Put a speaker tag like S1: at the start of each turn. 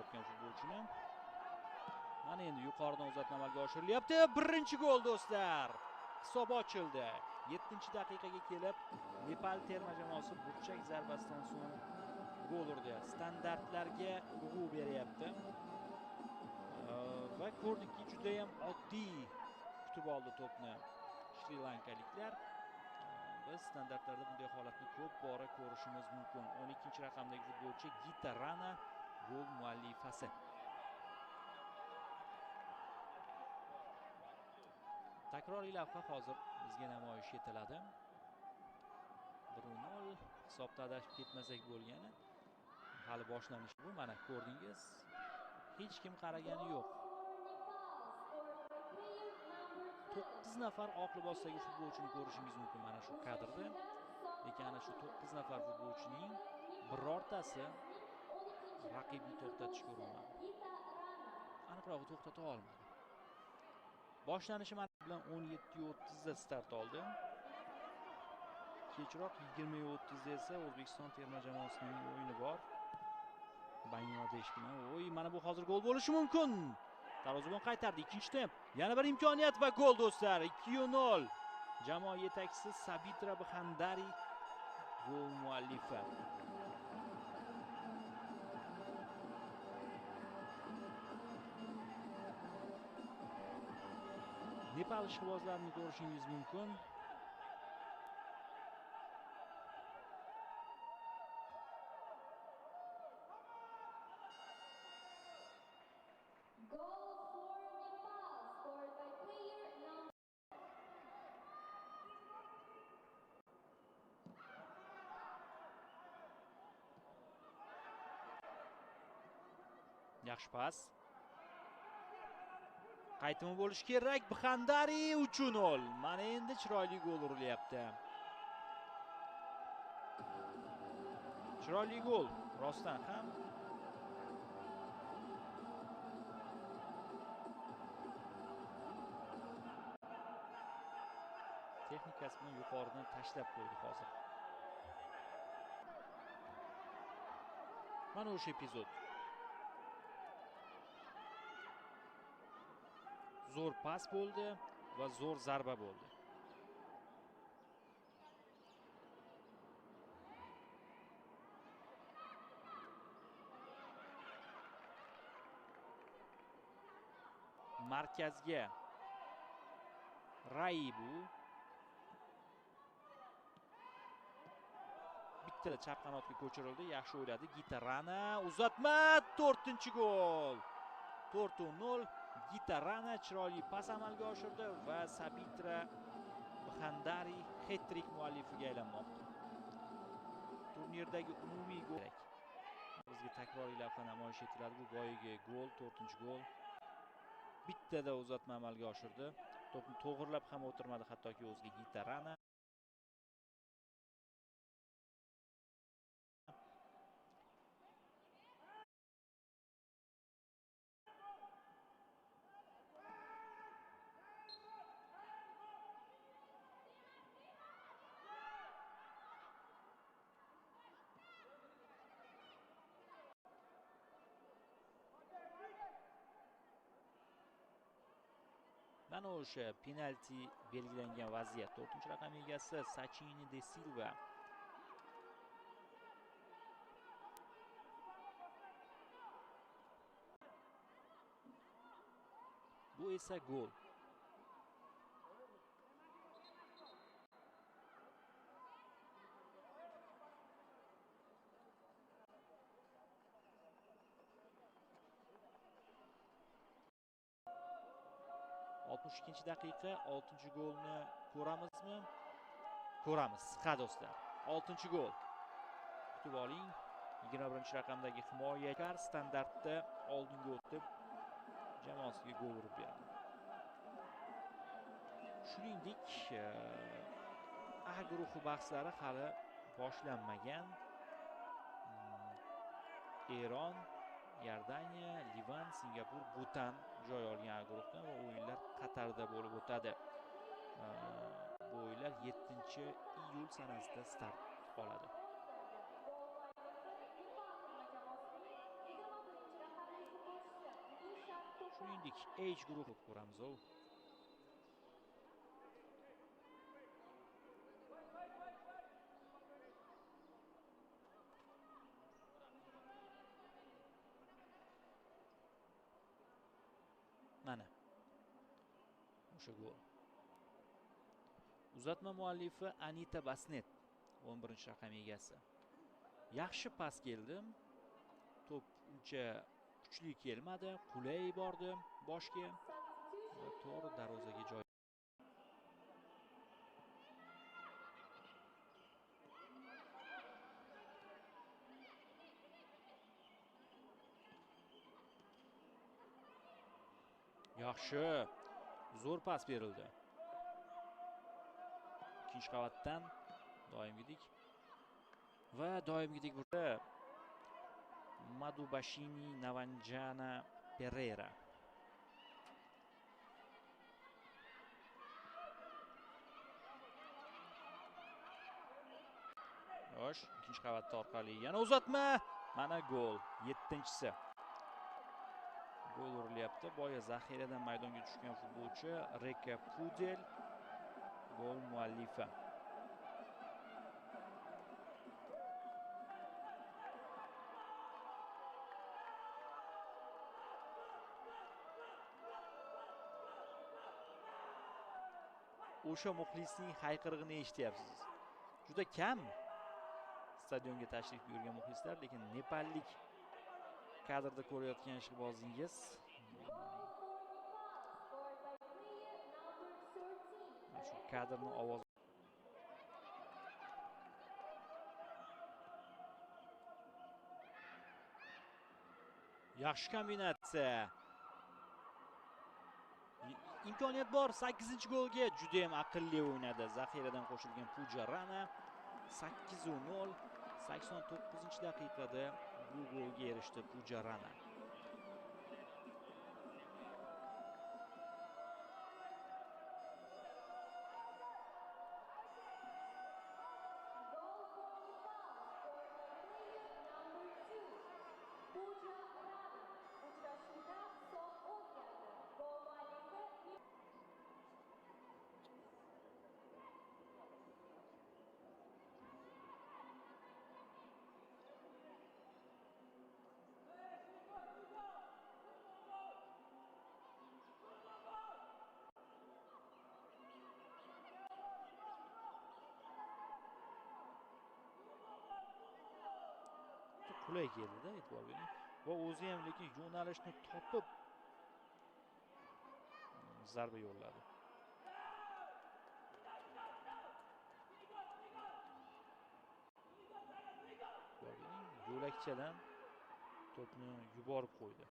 S1: borayotgan futbolchini. Mana endi yuqoridan uzatma amalga oshirilyapti. Birinchi gol do'stlar. Hisob ochildi. 7-daqiqaga kelib Nepal terma jamoasi burchak zarbasidan so'ng gol urdi. Standartlarga urg'u beryapti. Va ko'rdikki, juda ham oddiy kutib oldi to'pni Shri Lankaliklar. Biz standartlarda bunday holatni ko'p bora ko'rishimiz mumkin. 12-raqamdagi futbolchi Gita Rana gol muallifasi. Takroriy lavha hozir bizga namoyish etiladi. 1-0 hisobda adashib ketmasak bo'lgani. Hali boshlanish bu, mana ko'rdingiz. Hech kim qaragani yo'q. 9 nafar oq libosdagi futbolchini ko'rishingiz mumkin mana shu kadrda. Lekin ana shu 9 nafar futbolchining birortasi raqibni to'xtatishga urinmadi. Aniqrog'i to'xtata olmadi. Boshlanishi mana bilan 17:30 da start oldi. Kechroq 20:30 da esa O'zbekiston terma jamoasining o'yini bor. Bangladesh bilan. Oy, mana bu hozir gol bo'lishi mumkin. Darvozabon qaytardi. Ikkinchi temp. Yana bir imkoniyat va gol do'stlar. 2-0. Jamoa yetakchisi Sabitra Bhandari gol muallifi. Nepal ishqibozlarini ko'rishingiz mumkin. Yaxshi pas. Qaytimi bo'lishi kerak. Bhandari 3-0. Mana endi chiroyli gol urilyapti. Chiroyli gol rostdan ham. Texnikasi bilan yuqoridan tashlab qo'ydi hozir. Mana o'sha epizod. Zo'r pas bo'ldi va zo'r zarba bo'ldi. Markazga Raibu bittada chap qanotga ko'chirildi, yaxshi o'yladi. Gita Rana uzatma, 4-gol. 4-0. Gita Rana chiroyli pas amalga oshirdi va Sabitra Bhandari hat-trick muallifiga aylanmoqda. Turnirdagi umumiy gol. Bizga takroriy lavha namoyish etiladi. Bu boyagi gol, 4-gol. Bittada uzatma amalga oshirdi. To'pni to'g'irlab ham o'tirmadi hattoki o'ziga Gita Rana. Mana o'sha penalti belgilangan vaziyat. 4-raqam egasi Sachini de Silva. Bu esa gol. 62-daqiqa 6-golni ko'ramizmi? Ko'ramiz. Ha do'stlar, 6-gol. Kutib oling. 21-raqamdagi himoyakor standartda oldinga o'tib jamoasiga gol urib berdi. Shuningdek, A guruhi bahslari hali boshlanmagan. Eron, Iordaniya, Livan, Singapur, Butan joy olgan A guruhdan va o'yinlar Qatarda bo'lib o'tadi. Bu o'yinlar 7-iyul sanasida start oladi. Shuningdek, H guruhi ko'ramiz. Mana o'sha gol. Uzatma muallifi Anita Basnet, 11-raqam egasi. Yaxshi pas keldi. To'p uncha kuchli kelmadi, qulay bordi boshga va to'g'ri darvozaga joy. Yaxshi, zo'r pas berildi. Ikkinchi qavatdan doimgidek va doimgidek burada Madubashini Navanjana Pereira. Xo'sh, ikkinchi qavatda orqali yana uzatma. Mana gol, 7-chisi. Gol urilyapti. Boya zaxiradan maydonga tushgan futbolchi Reka Pudel gol muallifi. O'sha muxlisning hayqirig'ini eshityapsiz. Juda kam stadionga tashrif buyurgan muxlislar, lekin nepallik kadrda ko'rayotgan ishqibozingiz shu kadrni ovoz yaxshi kombinatsiya. Imkoniyat bor 8-golga. Juda ham aqlli o'ynadi. Zaxiradan qo'shilgan Puja Rana 8-0 89-daqiqada bu golga erishdi Puja Rana. Qulay keldi-da, e'tibor bering. Va o'zi ham lekin yo'nalishni topib zarba yo'lladi. Yo'lakchadan to'pni yuborib qo'ydi.